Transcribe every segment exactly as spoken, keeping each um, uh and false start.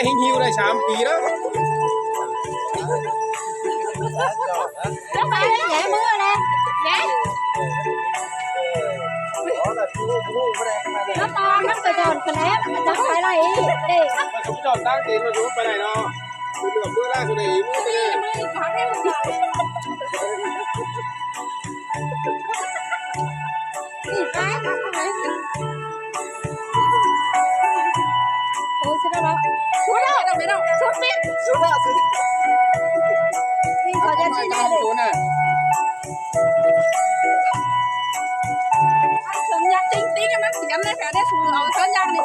Hinh hiu đảy sam pi đa. Chả phải nhảy mưa nè. Nhảy. Nó to, nó phải giòn cái nét, nó phải là ý. Đi. Mà chúng chọn tăng thì mà chúng phải này nó. Chúng chọn mưa ra, chúng này ý mưa cái này. Đi, phải, phải, phải. Ôi, sao đó? Xuống đó, đâu, đâu, xuống tiếp. Xuống đó, xuống. Đi khỏi cho chị này đi. Xuống nè. Sơn nhạc chính tí cho nó tiện đấy, cả đấy, xuống lầu Sơn nhạc đi.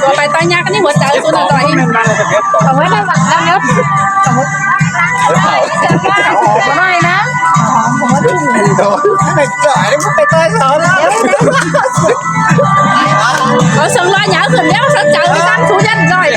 Ủa, bài to nhạc cái này của cháu xuống là giỏi đi. Không có đâu, bạn đang nhớ. Không có. Không có này nữa. Có sống lo nhớ khẩn đéo, sống cháu đi, sang chú nhân giỏi.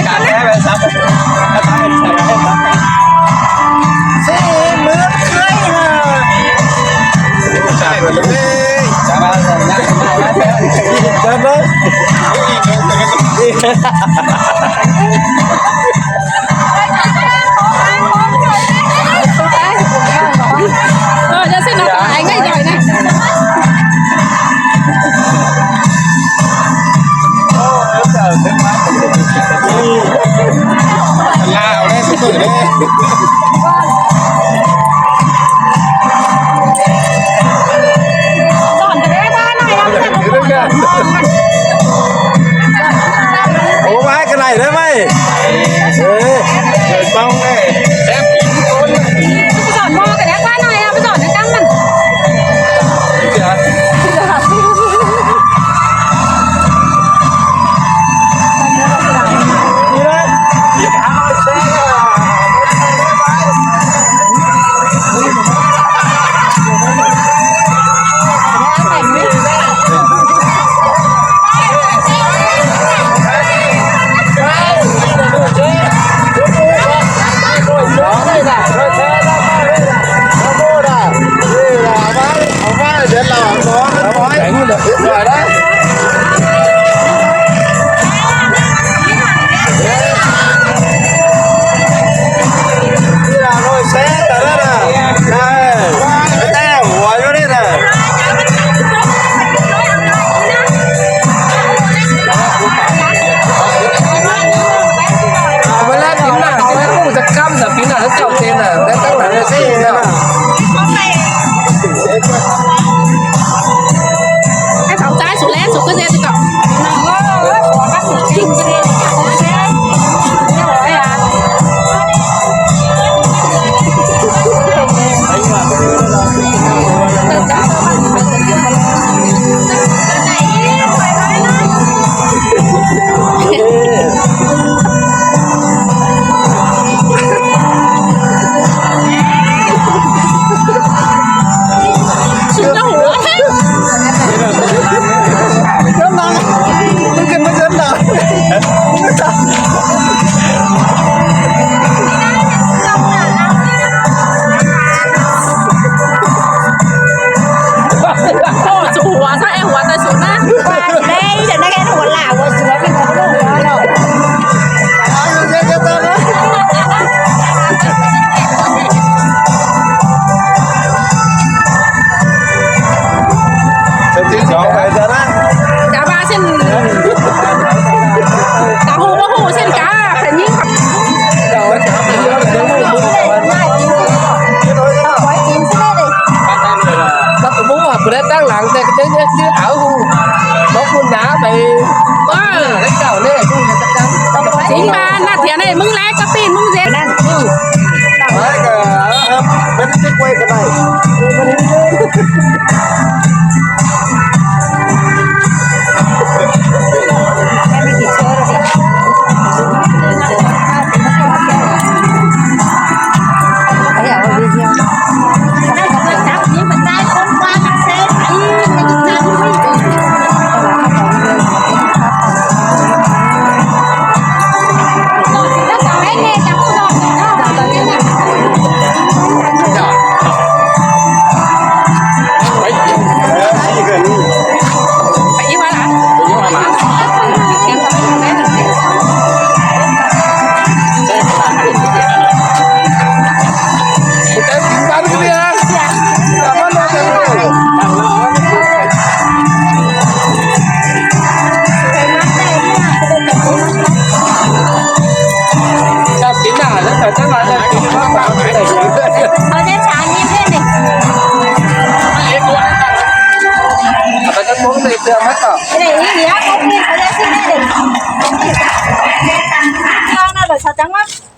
Rồi, cho xin nó phải ngay rồi này. Ủa, bác cái này đấy mày. Ê, người Mông này. Dọn mò cái đấy qua này, dọn nó căng lắm. Ơ, bai ꞌlẹo pin nả, ꞌlẹo ꞌhụ ꞌdệt ꞌcắm ꞌnớ, pin nả ꞌlẹo ꞌchạu ꞌtẹ ꞌnớ, ꞌlẹo ꞌtắng nả ꞌlẹo ꞌsịn ꞌnớ. Ơ, thảu ꞌchái sủ ꞌlẹo, sủ ꞌcọ ꞌdệt ꞌcọ. Chả ba ꞌsịn. Tả ꞌhụ báu ꞌhụ ꞌsịn cá, phải nhính. Bác cũng bố học của đấy, ꞌtáng lăng ꞌtẹ cái đấy chứ áo hu. Báu ꞌhụ nả mày. Ơ. Đấy, cảo đấy, ꞌhụ nả chắc chắn. Chính ba nả thiệt này, ꞌmứng ꞌlẹo cá pin ꞌmứng ꞌdệt. Đấy, cái, ờ, ờ, bên cái quay cái này.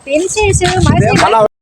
Pin ꞌsịn ꞌsịn, mái ꞌsịn.